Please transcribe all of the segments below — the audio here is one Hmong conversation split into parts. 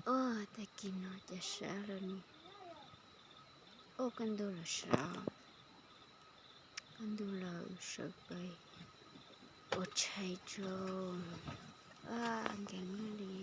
Ua, tag kis no cas sab lawm ne. Ua, kaj ntug lawm sab. Kaj ntug lawm sawv pais ua tshais tso. Ua, nkees li.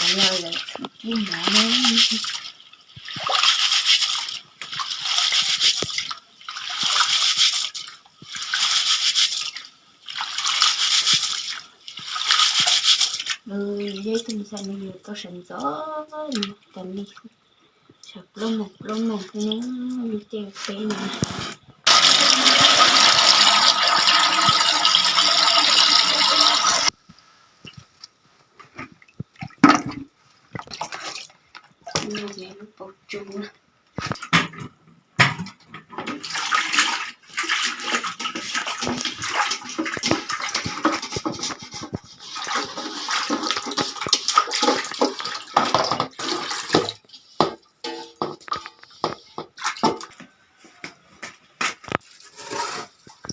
Qhov no yog tshwm kib mov na. Nws yog ib tug xav nws yog tau sawv ntxov li tas li, sawv plaub moos plaub moos xwb na, nws tej peb no. Lub paus tsu na.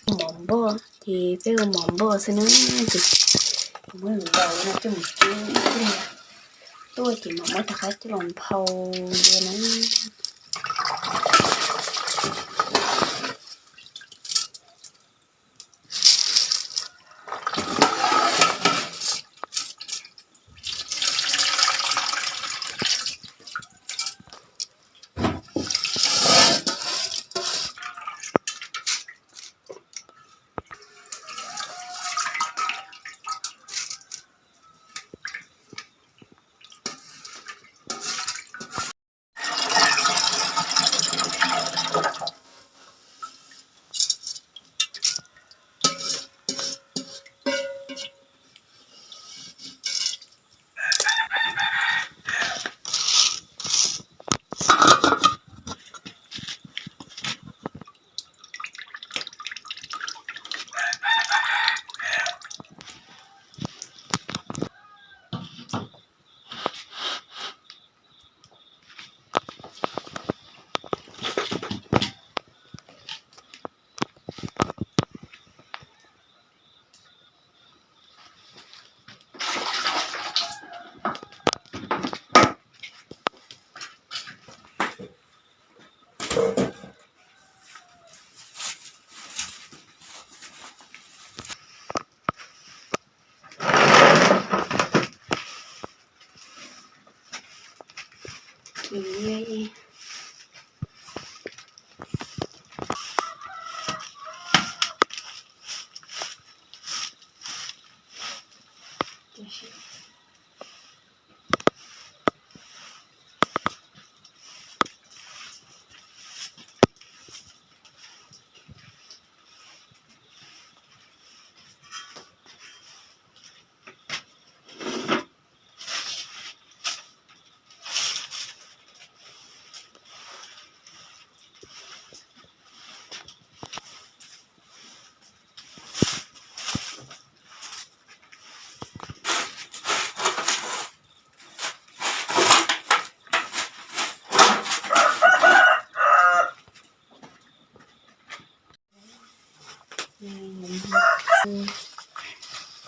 Mov npoj ces peb ua mov npoj xwb na. Ces muab lwm daus no coj mus cuab, tuaj ces mam muab rov qab coj los nphau dua na.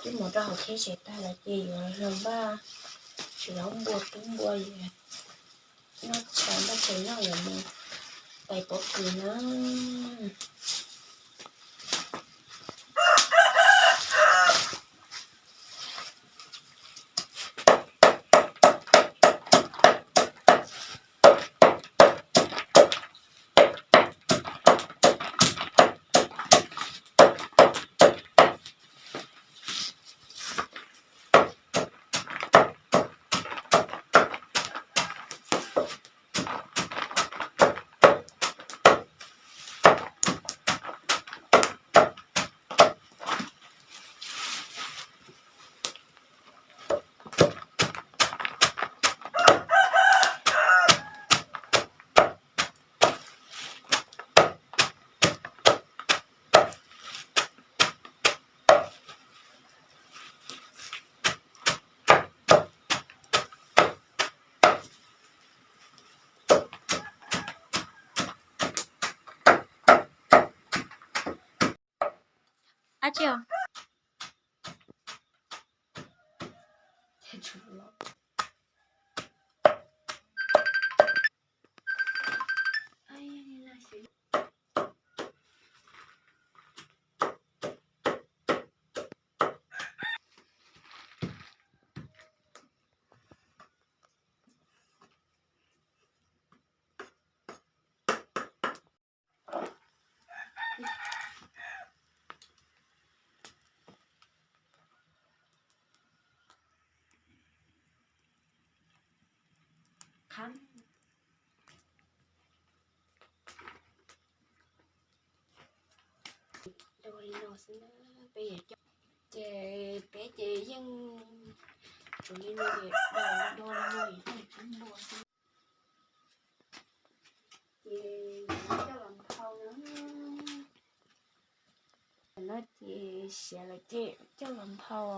Twb mus rau hauv tsheb tsev tag lawm ces yuav los npaj tsis los npua tub npua yam. Noj tshais noj tshais noj yuav mus pais pob kws na. Ab tsi os. Dua li no xwb na, peb yuav coj, ces peb ces yeej tsuas li no ces dua li no. Ces coj los nphau na. No ces siav lawm ces coj los nphau.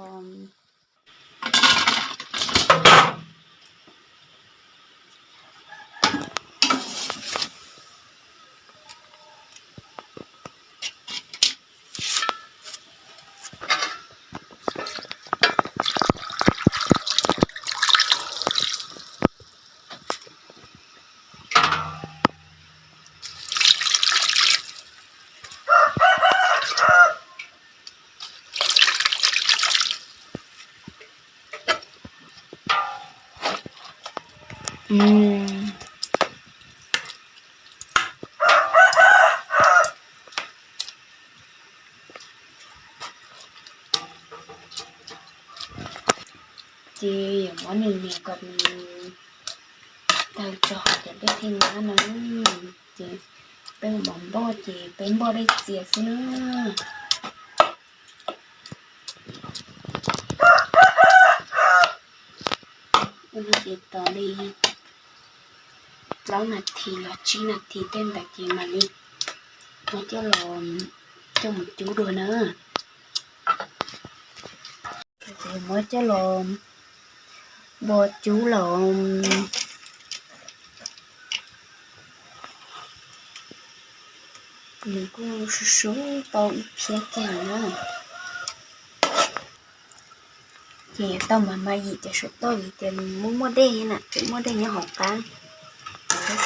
Ces yuav muab nws nias kom nws tawg tso ces peb thiaj muab no. Ces peb ua mov npoj ces peb npoj dej txias xwb na. Ua no ces tos li plaub nas this los tsib nas this tej ntawd ces mam li muab coj los coj mus cub dua na. Ces muab coj los npog cub los nws kuj sub sub tau ib phiab kiag na. Ces tau mas mas yim ces saum toj vim tias nws muaj muaj dej na, tseem muaj dej nyob hauv qab. Ces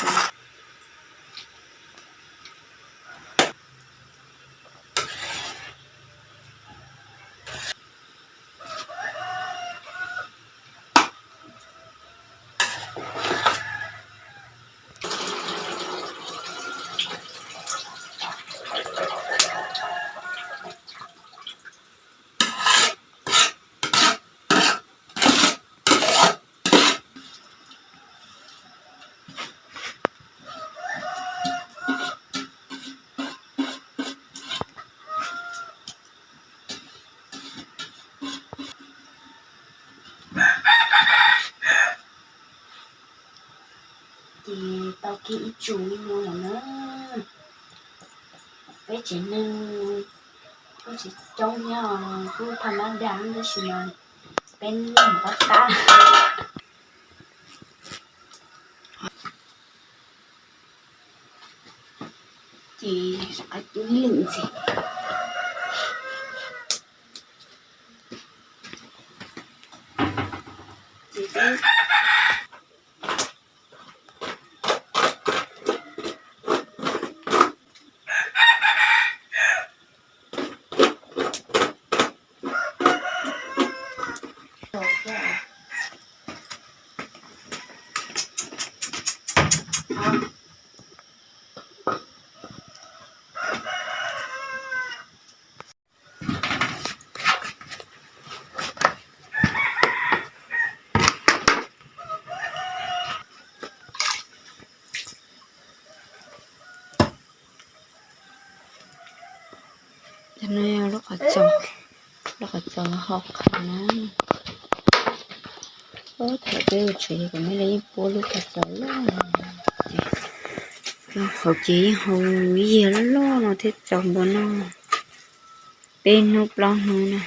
tau kiag ib tsu li no lawm na. Peb tsev neeg kuj tsis coob thiab, kuj tham mab dag tab sis mas peb noj tab tab. Ces rov qab cub ib lwm ntxiv. Ces peb Cov no yog lub qhov txos, lub qhov txos ho qhav na. Ub, thaum peb ua tsev kom me li ib puab lub qhov txos loj ces, qhov ces yeej hau ib yam loj loj no thiab txaus npaum no, peb hnub plaub hnub na.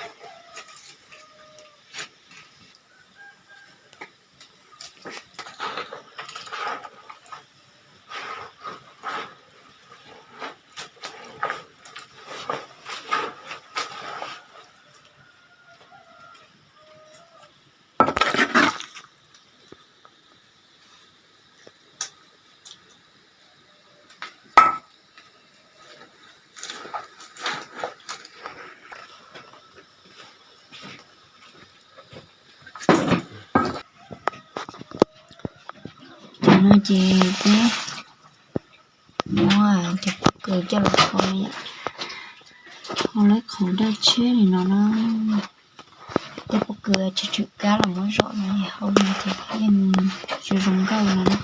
Cov no ces peb muab cov pob kws coj los hau, hau lawv qhov daj tshiab li no na. Cov pob kws tsis tsw kab los muab zom no hau no ces yeej zoo zoo nkauj no na.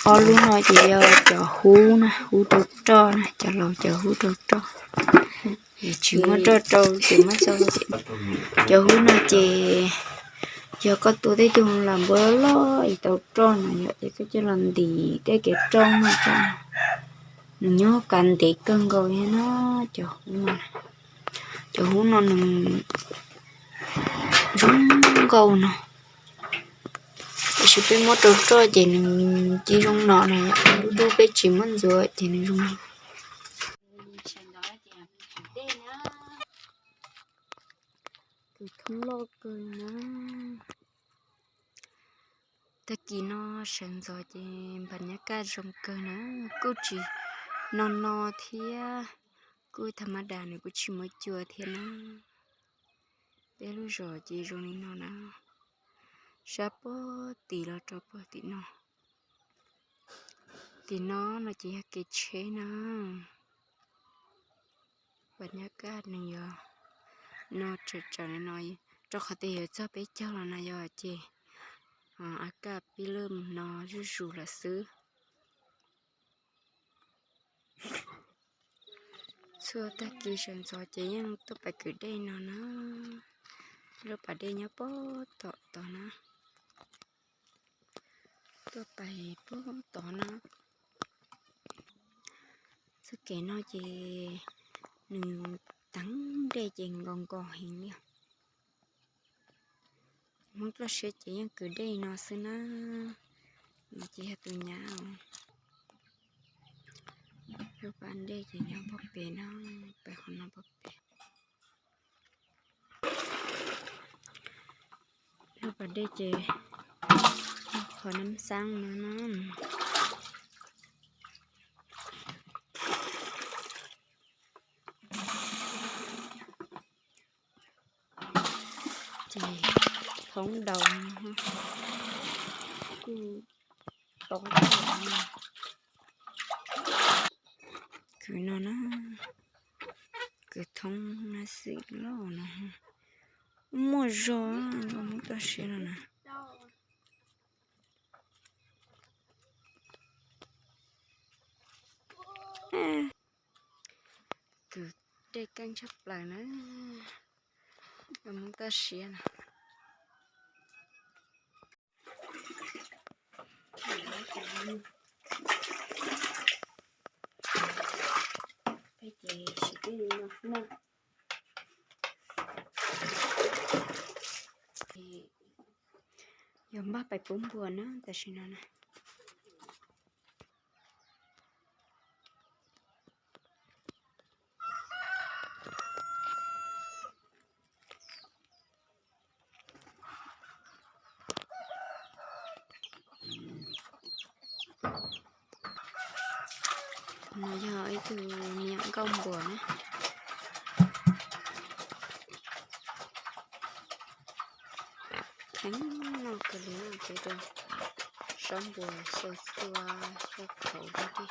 Ob lub no ces yog cov hub na, hub rau roj na, cov laus cov hub rau roj. Tsis muaj roj rau ces muab tso. Cov hub no ces yog koj tua tej tug lam npua loj es tau roj no yom, ces koj coj los ntim tej kev roj no tso. Nws nyob kav ntev kawg nkaus thiab na, cov hub no. Cov hub no nws zoo nkauj no. Tab sis peb muab rau roj ces nws cia zoo no na, dub dub peb tsis muab ntxuav ces nws zoo no. Kws thoob loj kawg na. Tag kis no sawv ntxov ces npam nyab kaj zoo kawg na, kuj tsis no no thiab, kuj tham ma das nws kuj tsis muaj cua thiab na. Peb lub zos ces zoo li no na, sab puag tim los rau puag tim no. Tim no no ces yog kev tsheb na. Npam nyab kaj nws yog no tsawm tsawm li no, rau qhov tias yuav txog peb caug los na yom, ces a kaj pib lwj no zuj zus lawm xwb. Txhua tag kis sawv ntxov ces yeej tuaj pais kwv dej no na. Lub pas dej nyob puag tom tod na. Tuaj pais puag tod na. Txoj kev no ces nws teev dej ces nkaus nkaus heev li. Hmoob toj siab ces yeej kwv dej no xwb na. No ces yog tus nyab, lub pas dej ces nyob puag pem no, pem qhov no puag pem. Lub pas dej ces qhov nab xab no na. Ces thoob daus no kuj tob, kwv no na, kwv thoob nab xab loj no, muaj zog, muaj toj siab no na. Kwv dej keej tshaj plaws na, muaj toj siab na. Peb ces siv tib li no na. Yog npaj pais pub npua na tam sim no na. No yog ib tug me nyuam nkauj npuas na. Kheev noj kawg li no, peb rau sob npuas xua xua, xua qhauv rau tim.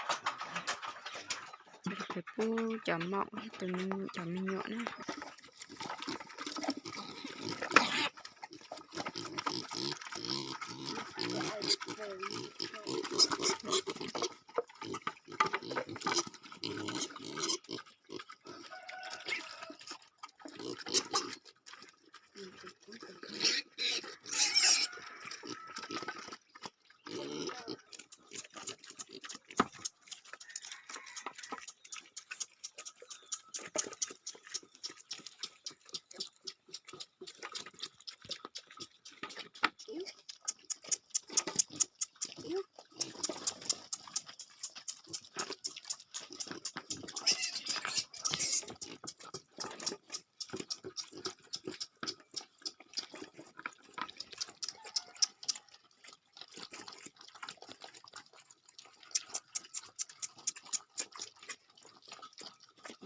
Ces peb pub cov maum, tus, cov me nyuam na.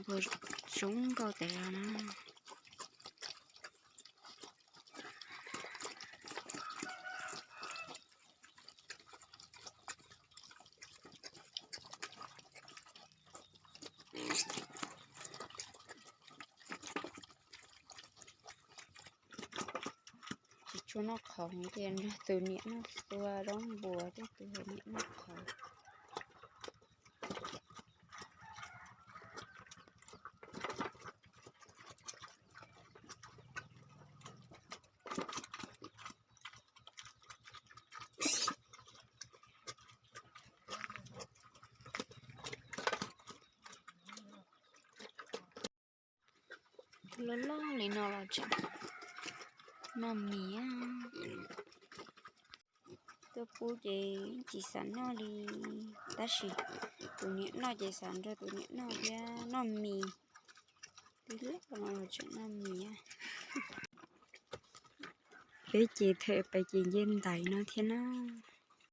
Npuas zoo nkauj tes no na. Tsis tshua noj qhauv tias nrog tus niam noj xua zaub npuas, tej tus niam noj qhauv. Loj loj li no los tseem noj mis. Tuaj pub ces tsis xav noj li, tab sis tus niam noj ces xav nrog tus niam noj thiab, noj mis. Twb loj no los tseem noj mis. Peb ces them pes ces nce ntaiv no thiab na.